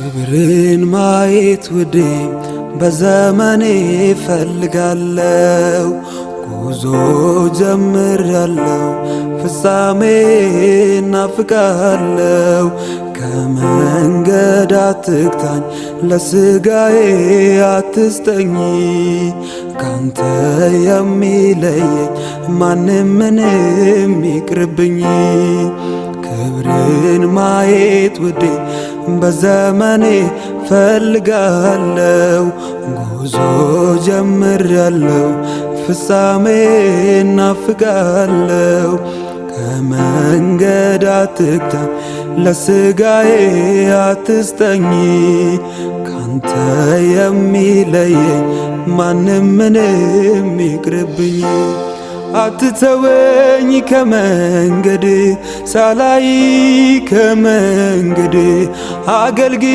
ክብርን ማየት ውዴ በዘመኔ ፈልጋለው። ጉዞ ጀምሬያለው፣ ፍጻሜ ናፍቃለው። ከመንገድ አትግታኝ፣ ለስጋዬ አትስጠኝ። ካንተ የሚለየኝ ማንም ምንም ይቅርብኝ። ክብርን ማየት ውዴ በዘመኔ ፈልጋለው። ጉዞ ጀምሬያለው፣ ፍጻሜ ናፍቃለው። ከመንገድ አትግታኝ፣ ለስጋዬ አትስጠኝ። ካንተ የሚለየኝ ማንም ምንም ይቅርብኝ። አትተወኝ ከመንገድ ሳላይ፣ ከመንገድ አገልግ